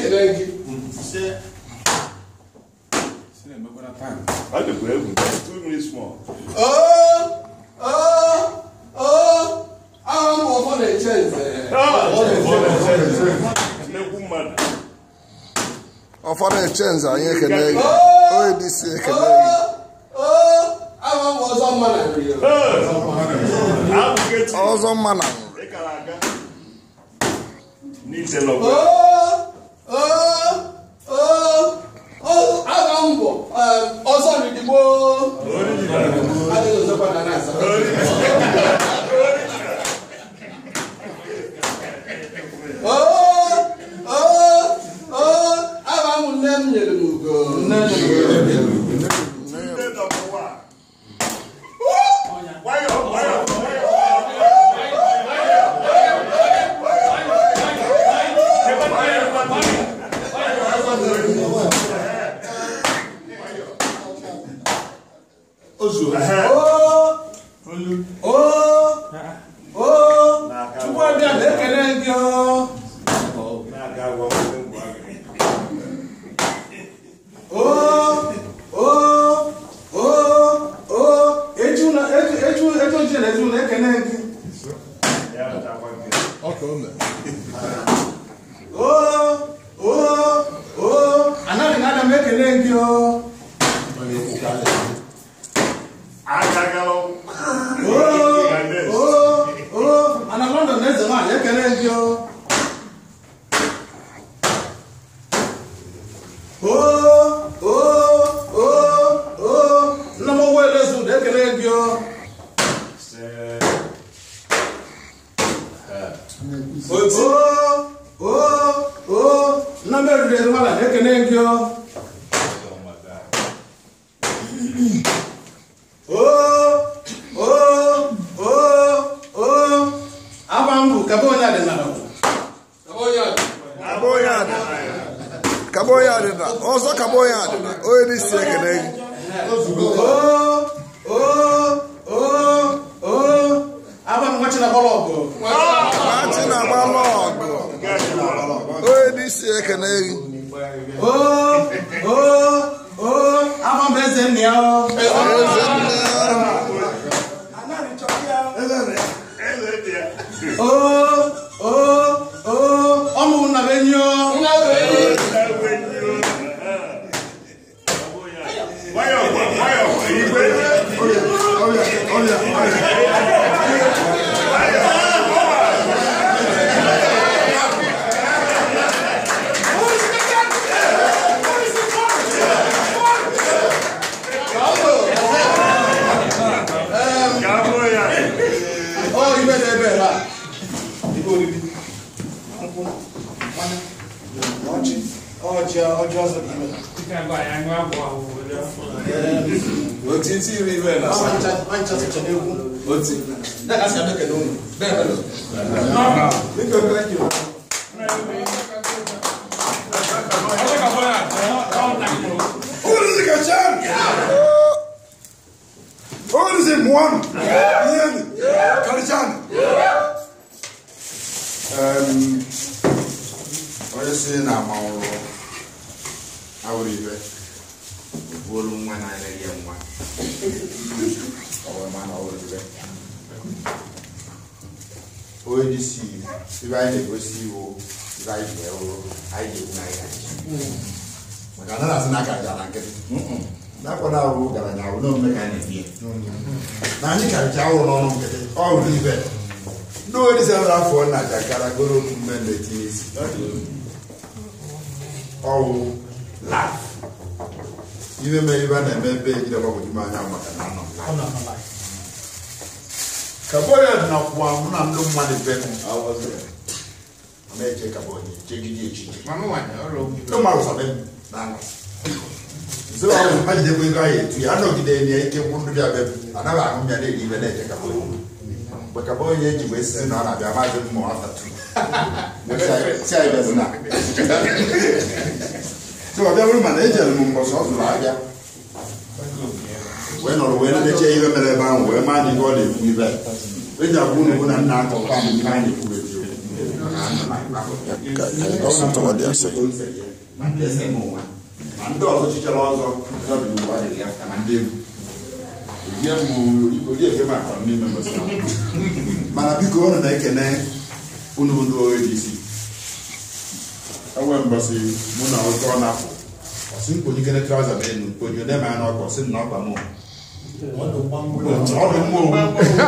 ekele gị. Ọ dịkwa egwu. 2 minutes more. Ahụ m ọfọ na-eche nze. Nnekwu mmadụ. Ọfọ na-eche nze anyị ekele gị. Onye disi ekele gị. Ahụ m ọzọ mma na nri. Ọzọ mma na nri. Ị kara aga. N'ite lọgwa. Agha mbọ ọzọ nridigbo. Adịghị ọzọkwa na na-asa. Agha m nne m nyere m ugo. Nne nọmba 1. Nwayọọ, nwayọọ, nwayọọ. Chukwu abịa na-ekele gị o. Eju eju na eju na-ekele gị. Anaghị na ana m ekele gị o. Ana London na eze nwaanyị ekele gị o. Nna m wele ezu na ekele gị o. Nna m eriri eru nwala na ekele gị o. Kabo onye adịna. Ọzọ kabo onye adịna. Onye disi ekele gị. Aba m nwachi na-agbala ọgụ. Nwachi na-agbala ọgụ. Onye disi ekele gị. Aba m eze nna ya. Eze nna ya. Ọmụ nna m enyi o. Onye si na amanwụrụ awụrụ ibe olu nwa na-ere nwa ọwụ ma na ọwụrụ ibe onye disi ibe anyị na-egosi iwu ibe anyị ji wee anyị ji egwu na anyị gaji maka na na-asị na aka aja na nkịtị na-akwa na awụ gara na awụ n'omume ka anyị na-ebi na anyị karịcha awụrụ n'ọnụ nkịtị ọwụrụ ibe ndị onye disi awụrụ afọ na ajakara goro omume na-etinye isi ọwụ laf ibe mere ibe a na-eme ebe ejide gbagwoju m anya maka na anọ Kaboya na kwa mụ na ndị mmadụ be m na-eche Kaboya chegide echiche ndị mmadụ sabe m na aṅụsị nso ahụ ha jidekwa ego ahụ etu ya anọgide ya ike gwụ ndị bịa be m anaghị ahụ m ya na-eri ibe na-eche Kaboya mgbe Kaboya eji wee sisi na ọ na-abịa maazị m ma after 2 si anyị bịazi na so ọ bịa bụrụ mana ejere m mbọsị ọ zụrụ abịa wee nọrọ wee na-eche ihe mere ebe ahụ wee maa na ihe ọ na-ekwu ibe eji agwa unu bụ na nna akọ kwa m ihe a na-ekwu eziokwu Can you listen to what they are saying? Ma ndị ese m ụwa ma ndị ọzọ chichara ọzọ ọzọ bi n'ụwa dị ya ma ndị egwu orie m orie efe m akwa n'ime mbọsị ahụ. Mana biko unu na-ekene unu ndị OADC enwe mbọsị mụ na oke ọ na-apụ ọsị mkponyikere trauza m elu mkponye ode m anya n'ọkụ ọsị m na ọkpa mụ ọ dị mma owu.